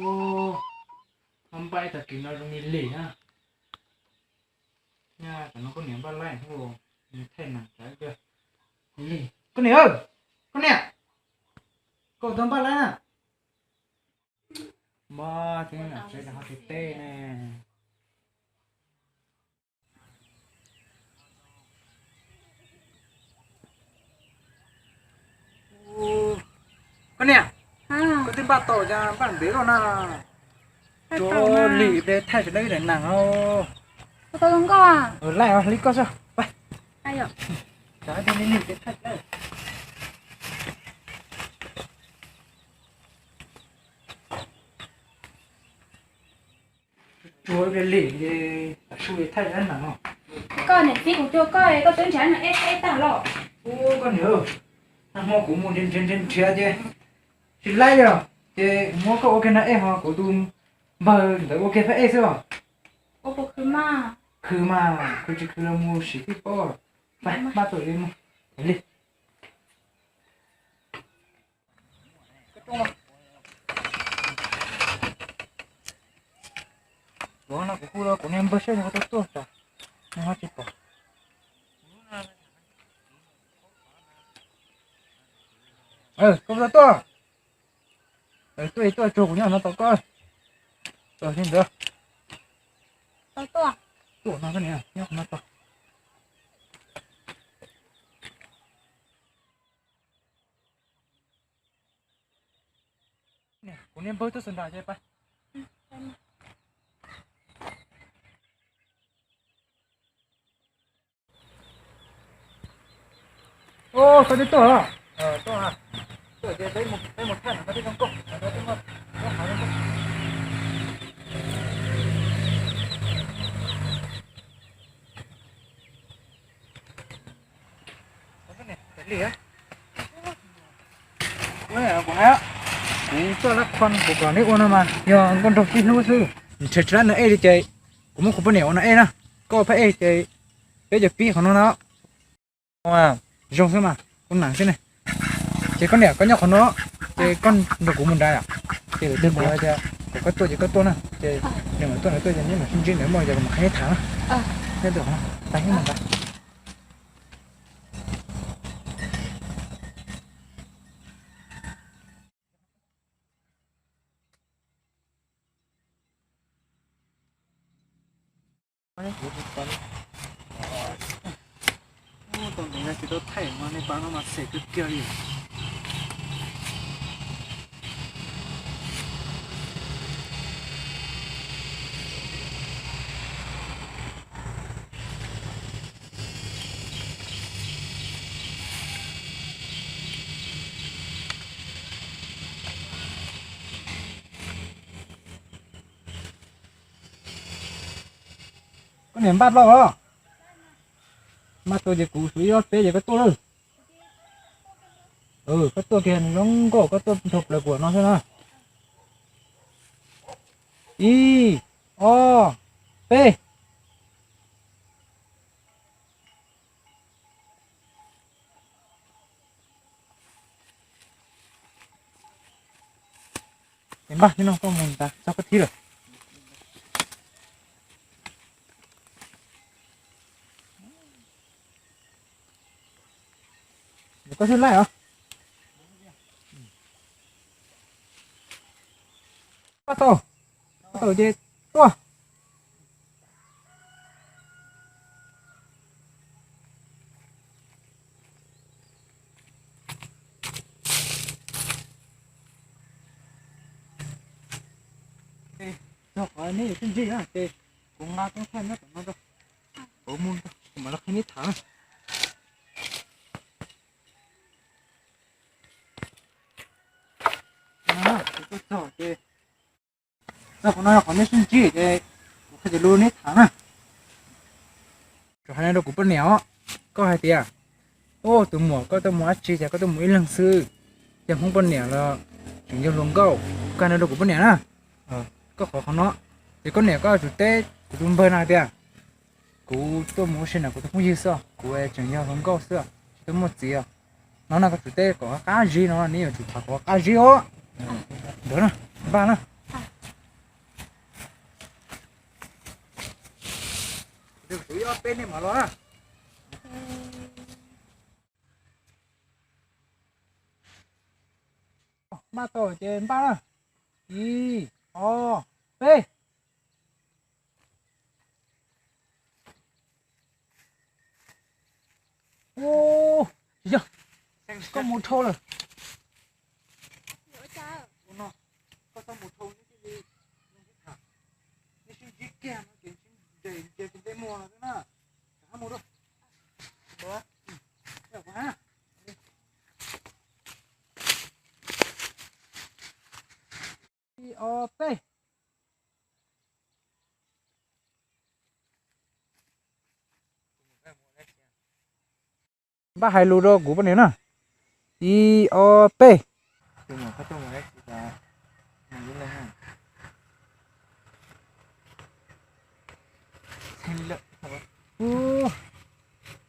Ua, npaj tag kis no zoo li lig na. Nyaj tam no koj niam npaj laij hnub, nws thaij nees tsav kawg. Koj niam, koj niam, koj tau npaj laij na. Mob thiab, tsev ho tsev teb ne. Koj niam, koj twb npaj tau cas npaj ntev lawm na. Tsuav lig ib pliag thaij tsis tau ib daim nees os. Laij os, hlib koj xwb. Tsuav ib pliag lig, tam su thaij ib daim nees os. Koj niam txiv kuv cuag koj, koj twb nrhiav nees ej ej tag los. Ua koj niam, nag hmo kuv mus nrhiav nrhiav nrhiav ces tsis laij li, ces muab koj ua kiag nees ej ho kuv tus npawg ntawd ua kiag phab ej xwb os. Khwv mas, khwv tsis khwv los mus sim tij paub. Npaj tau li mus li. Kuv no kuv hu los kuv niag npawg saib nws ho tuaj tuaj tas, nws ho tsis pom. Koj tuaj tuaj, tuaj tuaj tsuag kuv nyob no tos koj. Txog li ntawd, tuaj no koj niam nyob no tos. Kuv niag npawg tuaj xwb nrad ces pab. Koj twb tuaj los? Tuaj, tuaj ces peb mus thaj no koj twb zoo nkauj. Kuv hais, kuv tuaj lab khon kuv kom neb ua no mas yog nkauj nraug sib hlub xwb, nrhiav tsis tau nees ej li ces kuv muab kuv poj niam ua nees ej na, koj ua phab ej ces peb cov pib qhov no no. Zoo xwb mas, kuv nees xwb ne. Ces koj niam koj nyob qhov no, ces koj nrog kuv mus nrad yom. Ces lawv twb kuv tias kom koj tuaj ces koj tuaj na, ces nws mam tuaj, nws tuaj ces neb mam sib ntsib ntawd, muaj cas kuv mam qhia neb tham na. Neb tuaj qhov no, tag neb mus nrad. Tau ntev tsis tau thaij mas nej pab no mas xem kawg kiag li. Koj niam npaj dloj los? Npaj tau ces kuv xuv ib ob peb ces koj tuaj lawm. Koj tuaj kiag nws zoo nkauj, koj tuaj nrog plaws kuv no xwb na. Ib, ob, peb. Ces npaj thiab no koj mus tas txog koj thib lawm. Koj xub laij os. Pab tau, pab tau ces tuaj. Txog qhov neb yuav sib ntsib na ces kuv nqa toob thaij nyob tom no rau, kuv mus rau kuv mam los qhia neb tham na. Kuv tuaj txog ces txog qhov no yog qhov neb sib ntsib ces kuv qhia cov lus neb tham na. Kuv hais no rau kuv poj niam os, koj hais tias, ub, tus muam koj tuaj mus dab tsi ces koj tuaj mus ib leeg xwb, yog Hmoob poj niam los tseem yog hluas nkauj, koj hais no rau kuv poj niam na. Koj qhov qhov no, ces koj niam koj tsum teb kuv tus npawg no hais tias kuv tuaj mus ua si ntawm kuv tus phooj ywg xwb, kuv tseem yog hluas nkauj xwb, tsis tau muaj txiv os. No no koj tsum teb kom qab zib no, neb yuav tsum tham kom qab zib os. Ntawd na, npaj na. Kuv ib ob peb nej mam los na. Npaj tau ces npaj na. Ib, ob, peb. Ub, tsis yog, koj mus dhau lawm. Ua no, koj txhob mus dhau, neb thiaj li, neb sib ntsib kiag no ces sib nres nres tus npe muag no xwb na. Rov qab mus dua. Kuv hais. Ib, ob, peb. Npaj hais lus rau kuv poj niam na. Ib, ob, peb.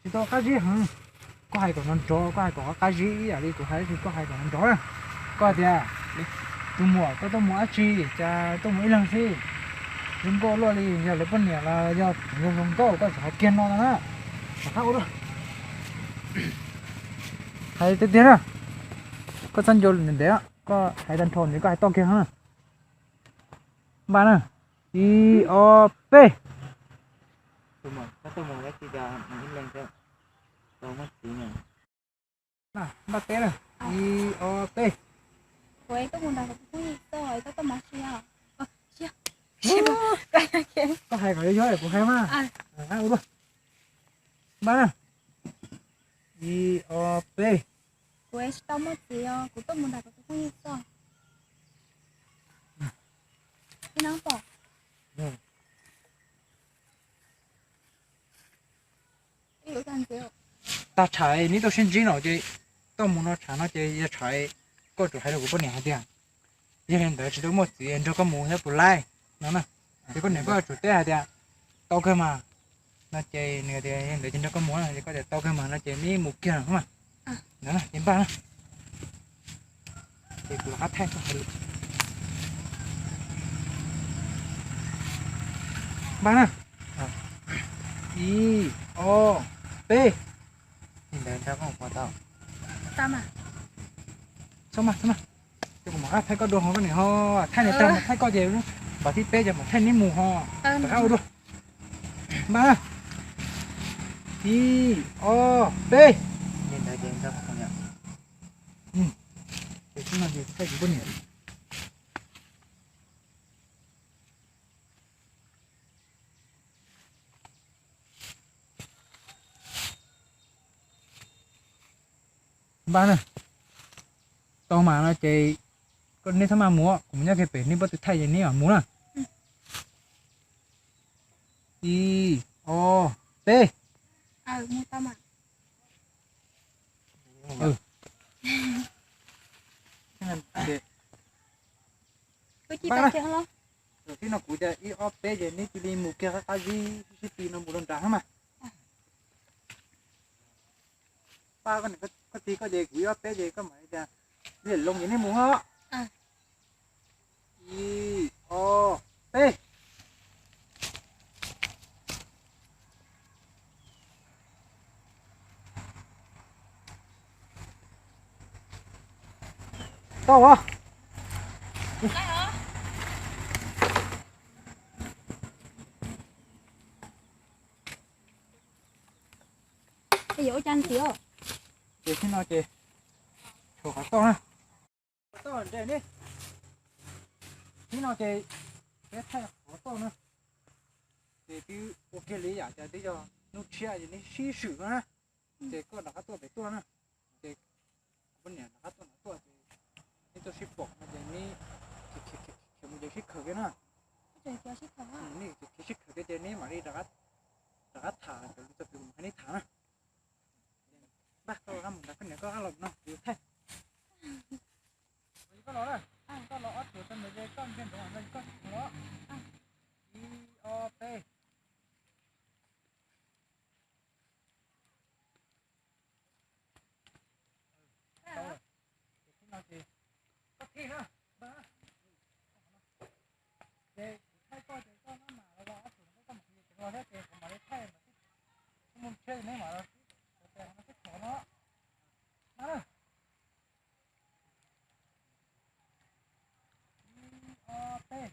Tsis tau qab zib heev. Koj hais kom nrov nrov, koj hais kom qab zib ib yam li kuv hais, tab sis koj hais kom nrov nrov na. Koj tias, tus muam, koj tuaj mus dab tsi, cas tuaj mus ib leeg xwb? Zoo nkauj luaj li, yog lawv poj niam los yog tseem yog zoo nkauj, koj txhob hais kiag no no na. Rov qab ua dua. Hais tiag tiag na. Koj txhob nco ntev, koj hais tag nrho nws koj hais toj kiag na. Npaj na. Ib, ob, peb. Npaj teb na. Ib, ob, peb. Koj hais kom yog yog kuv hais mas. Ua dua. Npaj na. Ib, ob, peb. Kuv tsis tau muaj txiv os, kuv tuaj mus nrog kuv tus phooj ywg txog. Tag tshais neb tuaj sib ntsib no ces, tuaj mus no tshais no ces yog tshais, koj tsum hais rau kuv poj niam hais tias, yog li ntawd tsis tau muaj txiv nrog koj mus thiab puas laib no na. Ces koj niam koj tsum teb hais tias, tau kawg mas no ces nws tias, yog li ntawd ces nrog koj mus na, ces koj tias tau kawg mas no ces neb mus kiag mas. Ces npaj na. Ces kuv rov qab thaij koj hais lus. Npaj na. Ib, ob, peb. Txhob mas, txhob mas. Ces kuv mam rov qab thaij koj dua hov, koj niam ho thaij niam tag mas thaij koj ces npav thib peb ces mam thaij neb mus ho. Rov qab ua dua. Npaj na. Ib, ob, peb. Npaj na. Tau mas no ces neb txhob maj mus, kuv mus nyob kiag pem, neb pab tw thaij ces neb mam mus na. Ib, ob, peb. Tib no kuv tias ib ob peb ces neb cia li mus kiag qab qab zib sib ti no mus rau nrad mas. Pab koj niam koj txiv koj ces kuv ib ob peb ces koj mam li tias, li loo ces neb mus os. Ib, ob, peb. Tau os. Ces tib no ces tshuav qhov toj na. Toj nres ne. Tib no ces peb thaij qhov toj na. Ces twb ua kiag li yam tias twb yog hnub tshiab ces neb sib swm na. Ces koj rov qab tuaj pem tuaj na. Ces kuv poj niam rov qab tuaj nrad tuaj ces neb tuaj sib pom no ces neb khiav mus ces sib khaws kiag na. Neb khiav sib khaws kiag ces neb mam li rov qab tham cov lus txog pem kuv mam hais neb tham na. Npaj koj rov qab mus nrad, koj niam koj rov qab los no kuv thaij. Koj los, koj los ob tuas tau ntawd ces koj nrog nrad los, koj los. Ib, ob, peb. Tau lawm. Ces tib no ces koj thaij na. Ces kuv thaij koj ces koj maj mam los, ob tuas koj mam li ceev los thiab ces kuv mam li thaij. Thiab neb mam los sib tes no sib khov no. Ib, ob, peb.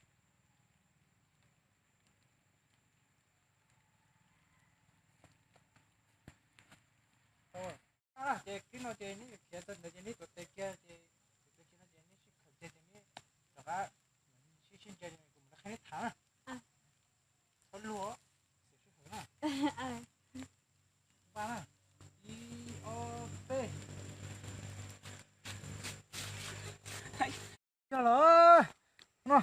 Ces khib no ces neb yuav khiav tau ntawd ces neb tuav tes kiag ces, tus tes kiag no ces neb sib khawm kiag ces neb rov qab sib sib ntsia, kuv mam li qhia neb tham na. Txhob luag, sib hawm na. Npaj na, ib, ob, peb. Yog los no,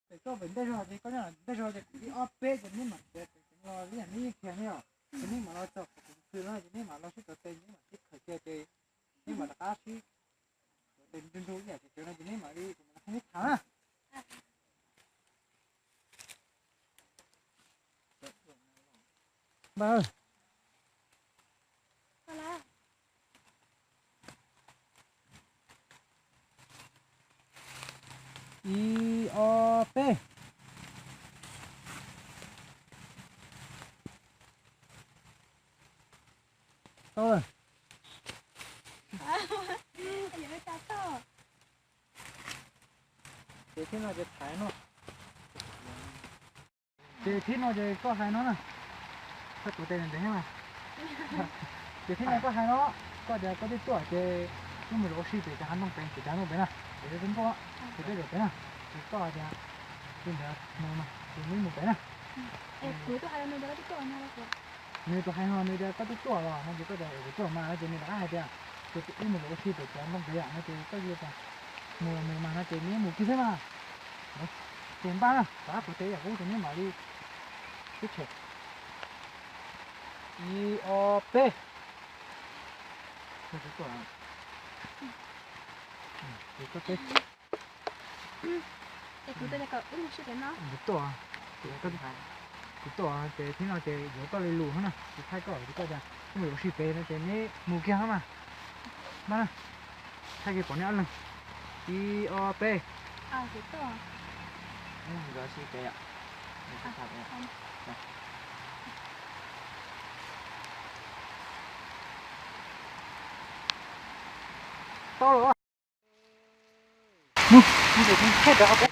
pem koj pem ntej zog ces koj nyob ntej zog ces kuv ib, ob, peb ces neb mam khiav pem los li neb khiav ne yom. Ces neb mam los txog qhov kuv khwv no ces neb mam los sib tuav tes, neb mam sib khawm kiag ces neb mam rov qab sib tuav tes nrug nrug ib yam ces no ces neb mam li, kuv mam li qhia neb tham na. Npaj. Ib, ob, peb. Tau lawm. Ces thib no ces thaiv no. Ces thib no ces koj hais no na. Koj tuav tes ntev ntev mas. Ces thib no koj hais no, koj tias koj twb tuaj ces wb mus zov ua si pem cov hav ntoo pem, pem cov hav ntoo pem na, pem cov tub npoj, ces peb zaum pem na. Ces koj hais tias, tus ntawd mus no, ces neb mus pem na. Nws tus hais no nws tias koj twb tuaj los no ces koj tias kuv tuaj mas no ces nws rov qab hais tias, ces wb mus zov ua si pem cov ntoo pem yom no ces koj tias mus los mus mas no ces neb mus kiag xwb mas. Ces npaj na, rov qab tuav tes yam qub ces neb mam li sib tshem. Ib, ob, peb. Koj peb. Kuv tuaj, kuv tuaj ces thib no ces yuav koj li lus na, kuv thaij koj, kuv tuaj tias wb mus zov ua si pem no ces neb mus kiag mas. Npaj na, thaij kiag pom neb ob leeg. Ib, ob, peb. Tau los. Mus, mus, mus, mus, mus, mus, mus.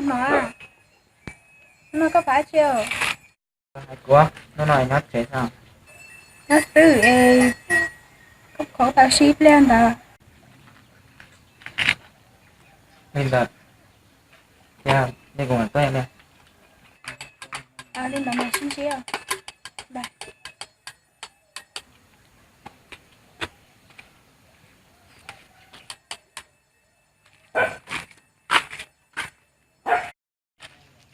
Mog, no koj pab tsi? Hais kuv, hnub no nyob tsev xwb. Nyob twj es koj khov tau sib pliag ntawd. Li ntawd, yog li kuv mam tuaj li. Li ntawd mas sib ntsib.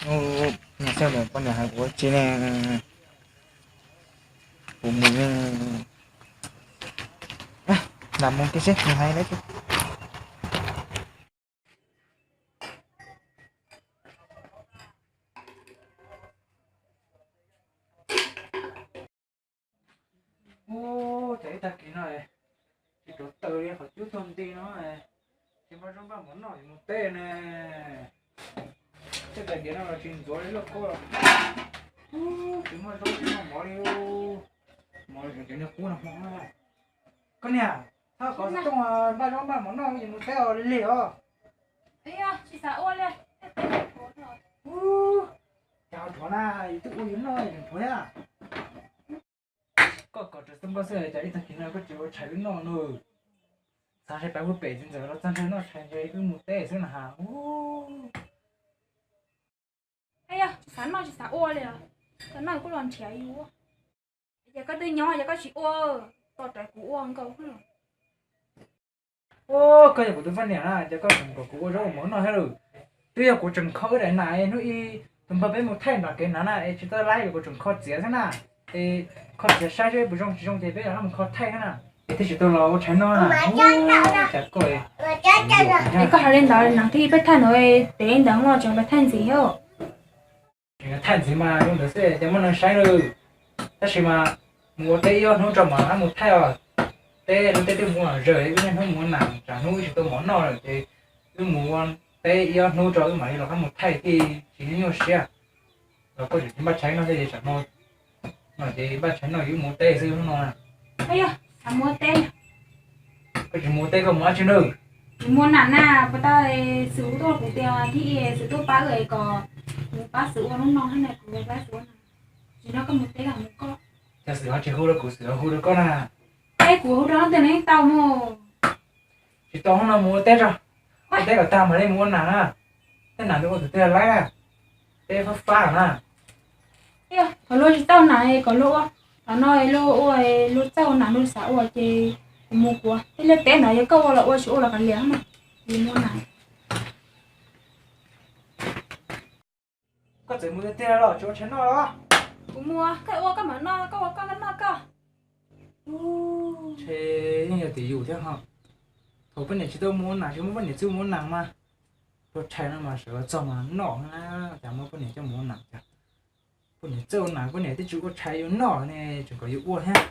Ub, niam xav lawm poj niam hais kuv tsi ne. Kuv mus, lam mus kiag seb nws hais li cas. Ub, cas ib tag kis no tsis rov tawm li qhov cub tuag nti no, tsis muaj zaub npaj mov noj yuav mus teb ne. Tej tais diav no los tsis ntxuav li lauj kaub. Ub, tsis muaj zaub tsis muaj mov li. Mov li cov niag qub no hmo na. Koj niam, thaj kov xov tooj npaj zaub npaj mov noj yuav mus teb os, lig lig os. Ub, cas ho rhuav na, yus twb ua yus noj yus rhuav thiab. Koj kov rawv xwb nkauj xwb cas ib tag kis no koj tsis ua tshais wb noj no. Txav ntshe pab wb pem txiv ntxawm los txav ntshe noj tshais ntshe wb mus teb xwb na has. Ub, yog tsis xav noj tsis xav ua li, xav noj kuj los nrhiav yus. Ces koj twb nyob ces koj tsis ua, tos rawv kuv ua nkaus. Ub, koj yog kuv tus poj niam na ces koj tseem kom kuv ua zaub ua mov noj thiab lawm. Twb yog kuv tseem kho wb daim nas hnub ib tus npawg peb mus thaij nram kev hnav na es tsis tau laib es kuv tseem kho txiav xwb na. Es kho txiav saib seb puas zoo, tsis zoo ces peb rov qab mus kho thaij thiab na. Es thiaj tsis tau los ua tshais noj na. Cas koj, es koj hais li ntawd, nag thiaj peb thaij ntawd, tes li ntawd no tseem peb thaij ntxiv thiab. Tseem thaij ntxiv mas zoo ntawd xwb ces muaj neeg saib lawm. Tab sis mas mus ua teb ib ob hnub tso mas mus thaij os. Teb lub teb twb mus zawm, wb niaj hnub mus ua nas, tsam hnub wb tsis tau mov noj lawm ces wb mus ua teb ib ob hnub tso wb mam li los qab mus thaij thiaj tsis nyuaj siab. Los koj tseem npaj tshais noj thiab ces tsam no, no ces npaj tshais noj yuav mus ua teb xwb hnub no. Yog tsam mus ua teb. Koj tsis mus ua teb koj mus dab tsi nawb? Tsis mus ua nas na, puas tau, Xwm tuaj kuv tias thiab, Xwm tuaj pab wb es kom kuv pab Xwm ua hnub no thiab na, kuv pab Xwm ua nas. Tsis no koj mus teb los mus koj. Cas Xwm ho tsis hu rau kuv, Xwm ho hu rau koj na? Teb kuv hu rau leej twg los yeej tau mus. Tsis tau hnub no mus ua teb tso, ua teb kom tag mam li mus ua nas na. Tej nas luag ua tus twg laib na, teb fab fab na. Thaum luag tsis txawj ua nas kom luag ua, thaum no luag ua, luag txawj ua nas luag xav ua ces kuv mus kuv tej liaj teb ntawd yog koj ua los ua tsis ua los kav liam mas, kuv mus ua nas. Koj txawm mus tiag tiag los tsis ua tshais noj los? Kuv mus, koj ua koj mam noj, koj ua koj noj koj. Ntshe yeej yog tim yus thiab ho. Thaum poj niam tsis tau mus ua nas, tsis muab poj niam txib mus ua nas mas, ua tshais no mas sawv txog mas noj na, cas muab poj niam coj mus ua nas cas. Poj niam txawj ua nas, poj niam twb tsis ua tshais yuav noj ne, tseem kom yuav ua thiab.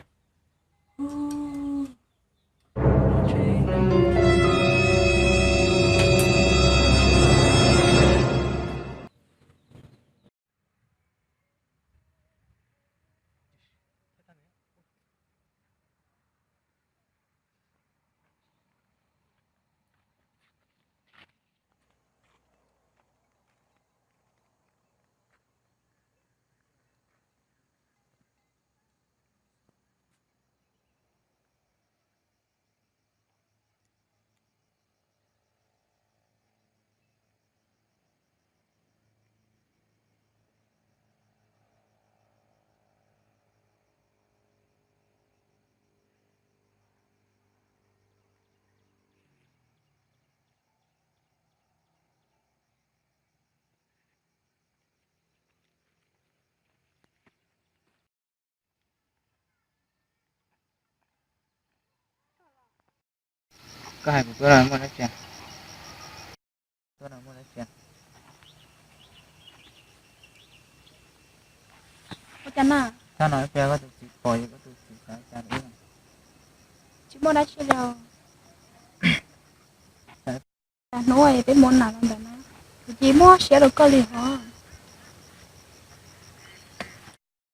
Koj hais kuv tuaj no muaj dab tsi? Tuaj no muaj dab tsi? Ua cas na? Txhob no ib pliag koj tus txiv pom ces koj tus txiv xav cas lawm. Tsis muaj dab tsi li. Cas hnub peb mus ua nas los ntawd na, kuv tsis muab siab rau koj li hov.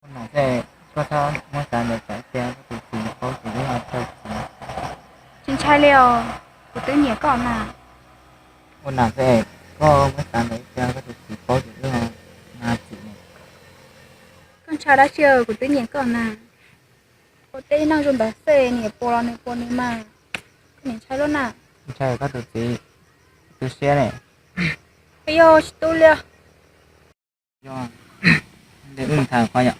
Ua nas xwb, koj txhob muab xav ntawd tsam ib pliag koj tus txiv paub ces wb ho txawj txiv. Tsis ntshai li os, kuv twb nyiam koj na. Ua nas xwb, koj muab xav ntawd ib pliag koj tus txiv paub ces wb ho txwm ne. Koj ntshai dab tsi, kuv twb nyiam koj na. Ua teb neej zoo ntawd xwb, niam pua los nws pua nws mas, koj niam ntshai lub na. Ntshai koj tus txiv tu siab ne. Yog tsis tu li. Yog, wb mus tham qhov yom.